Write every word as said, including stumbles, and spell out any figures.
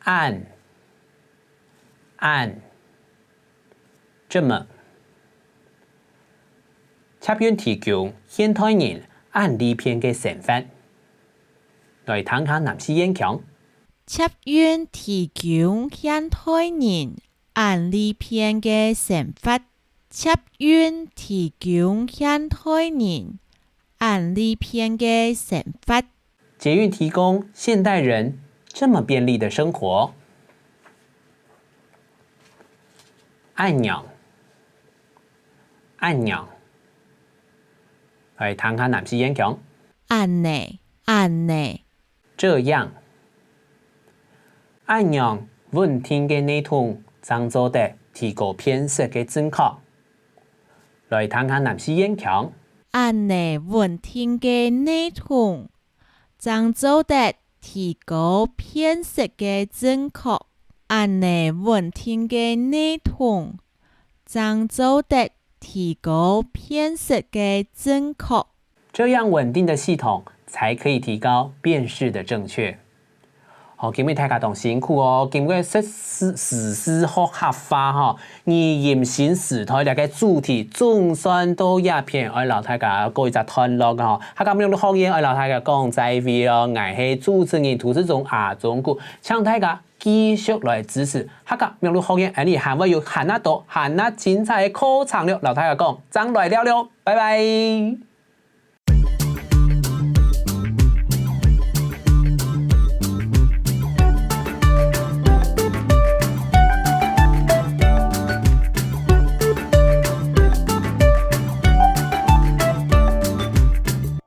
恁，恁，這麼。捷運提供現代人恁利便个生活。來聽下南四縣腔。捷運提供現代人恁利便个生活。捷運提供現代人恁利便个生活。捷運提供現代人這麼便利的生活。恁樣，恁樣。來聽下南四縣腔。恁呢，恁呢。 這樣。恁樣穩定个系統正做得提高辨識个準確。來聽下南四縣腔。恁呢穩定个系統正做得提高辨識个準確。恁呢穩定个系統正做得提高辨識个準確。 這樣穩定的系統才可以提高辨識的正確。好，今日大家當辛苦哦，今日時時學客話吼，語音新時代這個主題總算到這片，愛摎大家告一隻段落吼。客家網路學院愛摎大家講再會哦，𠊎係主持人涂志忠阿忠牯，請大家繼續來支持客家網路學院，恁呢還會有還較多、還較精彩个課程了，摎大家講，正來尞尞，拜拜。